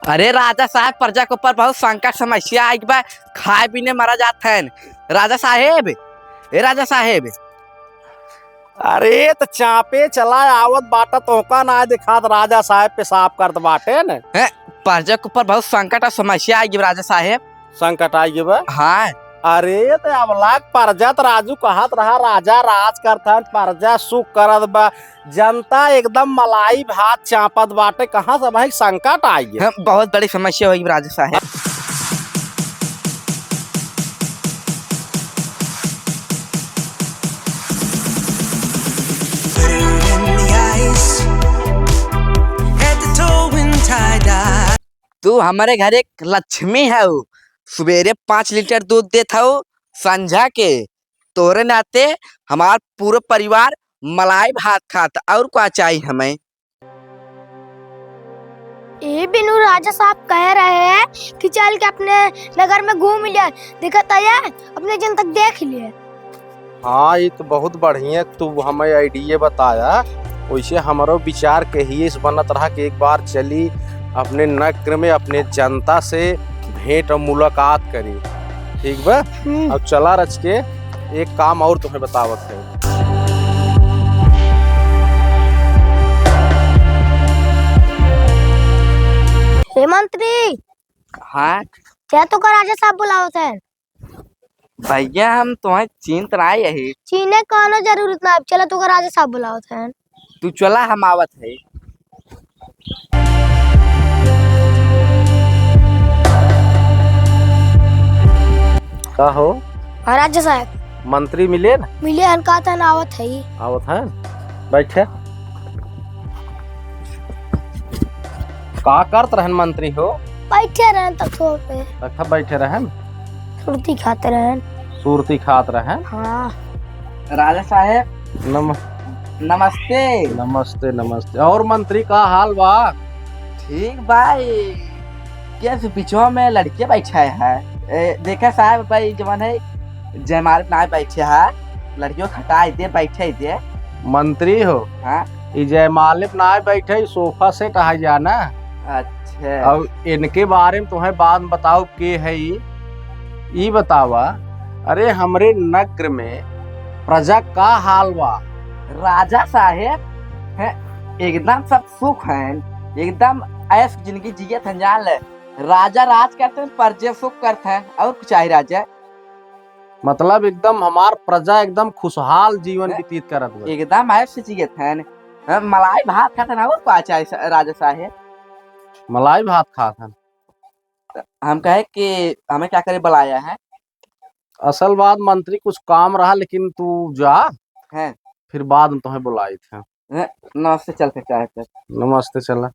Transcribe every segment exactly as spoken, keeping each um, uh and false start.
अरे राजा साहेब, प्रजा के ऊपर बहुत संकट समस्या आइल बा, खाए पीने मरा जात हन। राजा साहेब, ए राजा साहेब। अरे त चापे चला आवत बाटा, तोहका ना दिखात राजा साहेब पेशाब करत बाटे न। हैं? प्रजा के ऊपर बहुत संकट और समस्या आइल बा राजा साहेब। संकट आइल बा? हाँ। अरे त अब लाग प्रजा त राजू कहत रहा, राजा राज करत हन, प्रजा सुख करत बा, जनता एकदम मलाई भात चापत बाटे, कहाँ से भाई संकट आइल बा? हैं, बहुत बड़ी समस्या होइल बा राजा साहेब। तू हमरे घर एक लक्ष्मी हऊ, सुबेरे पाँच लीटर दूध देत हऊ, संझा के। तोरे नाते हमार पूरा परिवार मलाई भात खात, और का चाही हमें? ए बिनु, राजा साहब कह रहे हैं कि चल के अपने नगर में घूम ले, देखत आया, अपने जन तक देख लिए। हाँ, ई त बहुत बढ़िया तू हमें idea बताया। वैसे हमरो विचार कहिए से बनत रहा कि एक बार चली अपने नगर में अपने जनता से भेंट और मुलाकात करी। ठीक बा? हम्म। अब चला रच के एक काम और तुम्हें बतावत है। हे मंत्री। हाँ? क्या तोका राजा साहब बुलावत है? भैया, हम तुम्हें चीन्हत नाई अही। चीन्हे कौनो जरूरत ना, अब चला तोका राजा साहब बुलावत है। तू चला, हम आवत है। का हो? हाँ, राजा साहब। मंत्री मिले न? मिले हन, कहत हन आवत है। आवत है? बैठे। का करत रहन मंत्री हो? बैठे रहन तख्तो पे। अच्छा, बैठे रहन? सुरती खात रहन। सुरती खात रहन? हाँ। राजा साहेब। नम- नमस्ते। नमस्ते, नमस्ते। और मंत्री का हाल बा? ठीक बा। ए, केस बिचवा में लड़के बैठा है। ए, देखा साहेब, भाई जवन है, जयमाल ना बैठे है, लड़कियों हटाई दे, बैठे दे। मंत्री हो? हाँ। ई जयमाले पे ना बैठे, ई sofa set आ जाना। अच्छा। और इनके बारे में तुम्हें बाद में बताओ के है ई। ई बतावा, अरे हमरे नगर में प्रजा का हाल बा? राजा साहेब, हैं, एकदम सब सुख हैं, एकदम ऐश जिंदगी जियत हैं, जान ले। राजा राज करत हैं, प्रजा सुख करत हैं, और कुछ चाही राजा? मतलब एकदम हमार प्रजा एकदम खुशहाल जीवन हैं? व्यतीत करत बा। एकदम ऐश जियत हैं, हैं, मलाई भात खात हैं, और का चाही स-, राजा साहेब? मलाई भात खात हैं। हम कहे कि हमें क्या करे बुलाया है? असल बात मंत्री कुछ काम रहा, लेकिन तू जा, हैं। फिर बाद में तुम्हें बुलाइत हैं। हैं, नमस्ते, चल के चाय पे। नमस्ते, चला।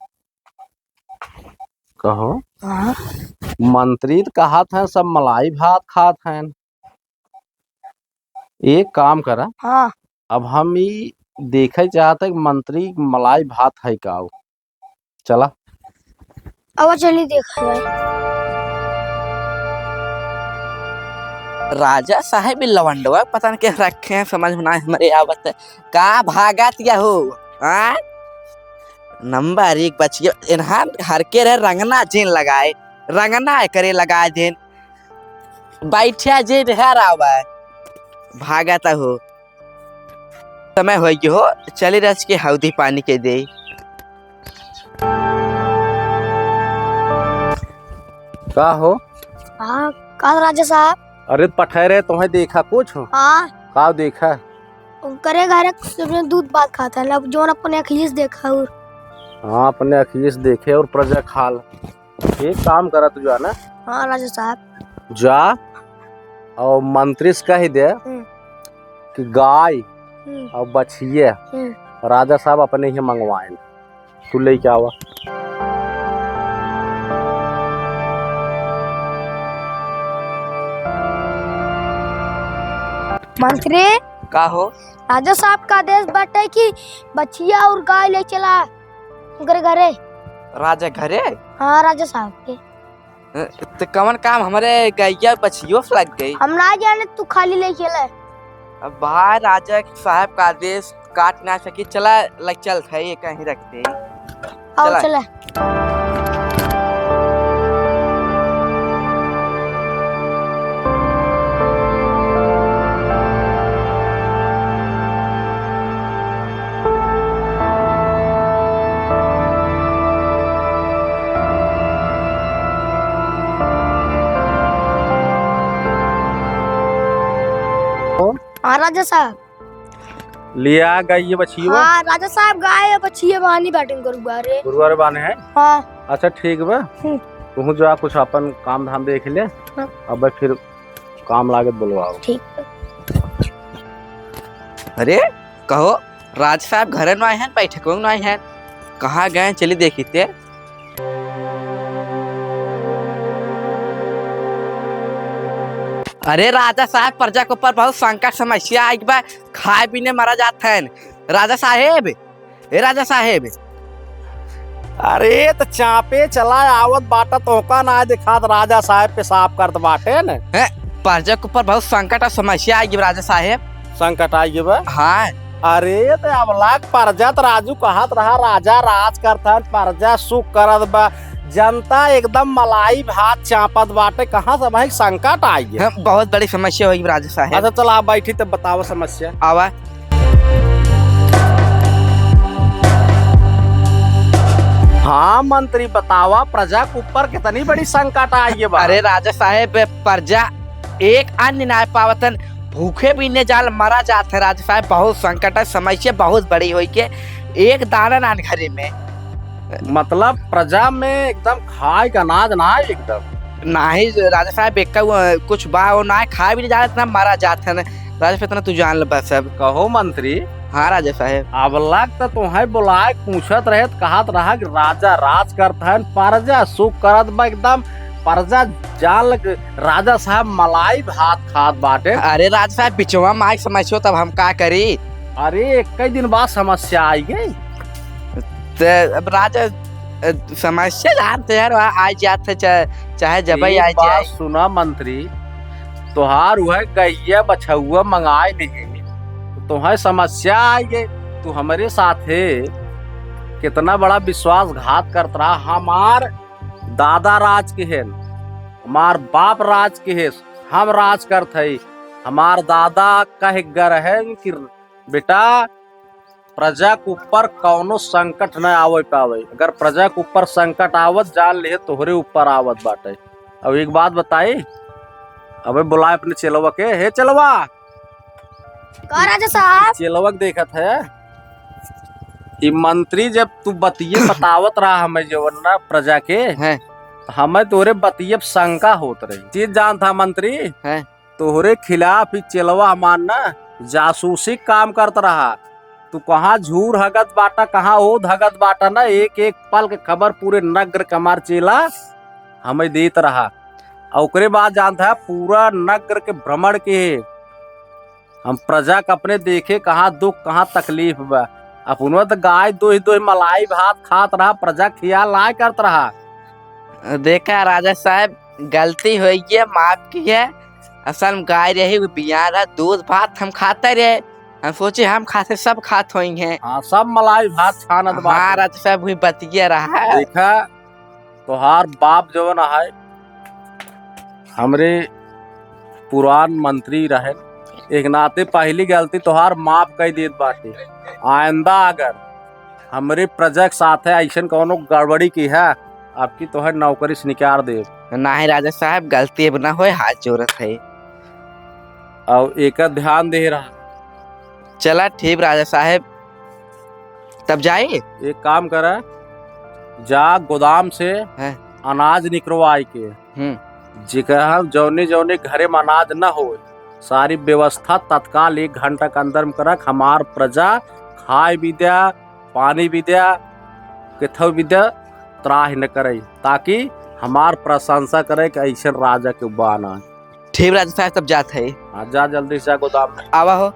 कहो। हाँ। मंत्री त कहत हैं सब मलाई भात खात हैं, एक काम करा। हाँ। अब हम ई देखे चाहत है कि मंत्री मलाई भात है का? चला। अब चली देखा जाए। राजा साहेब, ई लवंडवा पता न के रखे हैं, समझ में ना हमरे आवत है। का भागत या हो? हाँ? नंबर एक बचिया, इन्हान हर के रहे रंगना जिन लगाए, रंगना करे लगाए दिन। बैठा जे ढेर आवा, भागत हो। समय होइ गयो हो, चली रच के हौदी पानी के दे। का हो? हाँ, का राजा साहब? अरे पठहरे तोहे देखा कुछ? हाँ। का देखा? उनकरे घर एक सुबह दूध भात खाता है, लब जोन अपने अखिए से देखा और। हाँ, अपने अखिए से देखे और प्रजा खाल। एक काम करा, तू जा ना। हाँ राजा साहब। जा और मंत्री से कह दे हम्म। कि गाय हम्म। और बछिया हम्म। राजा साहब अपने ही मंगवाए, तू लेके आवा। मंत्री। का हो? राजा साहब का आदेश बाटे कि बछिया और गाय ले चला उनकरे घरे। राजा घरे? हाँ, राजा साहब के। अ, त कवन काम हमरे गैया बछियो से लग गई? हम ना जाने, तू खाली ले चले। अब भाई, राजा साहब का आदेश काट ना सकी, चला, ले चल है, ये कहीं रखते हैं। आओ, चला। चला। राजा साहब। लिया गई ये बछिया? हाँ, राजा साहब, गाय है, बछिया बानी बाटेन गुरुवारे। गुरुवारे बाने हैं? हाँ। अच्छा, ठीक बा। हम्म। तुहूँ जा, कुछ अपन काम धाम देख ले। हाँ। अब फिर काम लागत बोलवाओ। ठीक। अरे, कहो, राज साहब घरे नाहीं हैं, बैठक में नाहीं हैं, कहाँ गए, चली देखी ते। अरे राजा साहब, प्रजा के ऊपर बहुत संकट समस्या आइल बा, खाए पीने मरा जात हैं। राजा साहेब, ए राजा साहेब। अरे त चापे चला आवत बाटा, तोहका ना दिखात राजा साहेब पेशाब करत बाटेन? हैं, प्रजा के ऊपर बहुत संकट और समस्या आइल बा राजा साहेब। संकट आइल बा? हाँ। अरे त अब लाग प्रजा त राजू कहत रहा, राजा राज करत हैं, प्रजा सुख करत बा, जनता एकदम मलाई भात चापत बाटे, कहाँ से भाई संकट आइल बा? हैं, बहुत बड़ी समस्या होइल बा राजा साहेब। अच्छा चला आप बैठी तब बतावा समस्या। आवा। हाँ मंत्री, बतावा, प्रजा के ऊपर कितनी बड़ी संकट आइल बा। अरे राजा साहेब, प्रजा एक अन्न नाहीं पावत हैं, भूखे बिना जाल मरा जात हैं राजा साहेब। बहुत संकट है, समस्या बहुत बड़ी होइल के, एक दाना नाहीं घरे में। मतलब प्रजा में एकदम खाए का अनाज ना है एकदम। नाहीं राजा साहेब, एक का, अ, कुछ बा वो ना है, खाए भी नाहीं जात, इतना मरा जात हैं। राजा साहेब, इतना तू जान ले बस अब। कहो मंत्री। हाँ राजा साहेब। अब लाग त तोहैं बुलाए पूछत रहे त कहत रहा कि राजा राज करत हैं, प्रजा सुख करत बा एकदम, प्रजा जान लग राजा साहेब मलाई भात खात बाटे। अरे राजा साहेब, बिचवा में आई समस्या, तब हम का करी? अरे एक ही दिन बाद समस्या आइल। त अब राजा, अ, समस्या जानते यार, आ, आ जात है, चाहे, चाहे जब ही एक आ बात जाए। सुना मंत्री, तोहार उहै गइया बछउआ मंगाए लिहे, तोहैं समस्या आइल, तू हमरे साथे कितना बड़ा विश्वासघात करत रहा। हमार दादा राज किहेन, हमार बाप राज किहेस, हम राज करत हई। हमार दादा कह गर हैं कि बेटा, प्रजा के ऊपर कौनो संकट न आवे पावे। अगर प्रजा के ऊपर संकट आवत, जान लिहे तोहरे ऊपर आवत बाटे। अब एक बात बताई, अबे बुलाए अपने चेलवा के, हे चेलवा। का राजा साहब? चेलवा के देखत है, ई मंत्री जब तू बतिये बतावत रहा हमें जवन ना प्रजा के, हैं। त हमें तोरे बतिये पे शंका होत रही। चीज जानत हा मंत्री, हैं। तोहरे खिलाफ ही चेलवा हमार ना जासूसी काम करत रहा। तू कहाँ झूर हगत बाटा, कहाँ ओद हगत बाटा ना, एक एक पल के खबर पूरे नगर के हमार चेला हमें देत रहा। और ओकरे बाद जानत हा पूरा नगर के भ्रमण के हम प्रजा के अपने देखे, कहाँ दुख, कहाँ तकलीफ बा। अपनो त गाय दोहि दोहि मलाई भात खात रहा, प्रजा के खियाल नाहीं करत रहा। देखा राजा साहेब, गलती होइ गई, माफ किहे। असल में गाय रही, वो बियान रहा, दूध भात हम खाते रहे। हम सोचे हम खाते, सब खात होइहैं। हाँ, सब मलाई भात छानत बा। हाँ, राजा साहेब, वही बतिया रहा। देखा, तोहार बाप जवन है, हमरे पुरान मंत्री रहे, एक नाते पहली गलती तोहार माफ कइ देत बाटे। आइंदा अगर हमरे प्रजा के साथे अइसन कौनो गड़बड़ी किहे, आपकी तोहर नौकरी से निकार देब। नाहीं राजा साहेब, गलती अब ना होए, हाथ जोड़त है। और एक ध्यान दे रहा। चला ठीक राजा साहेब, तब जाई? एक काम करा, जा गोदाम से हैं। अनाज निकरवाई के, हम्म। जेकर हम जौने जौने घरे में अनाज न होए, सारी व्यवस्था तत्काल एक घंटा के अंदर में करक, हमार प्रजा खाए भी द्या, पानी भी द्या, केथव भी द्या, त्राहि न करे, ताकि हमार प्रशंसा करे कि ऐसे राजा के बाना। ठीक राजा साहेब, तब जात है। हाँ, जा जल्दी से जा गोदाम में। आवा हो।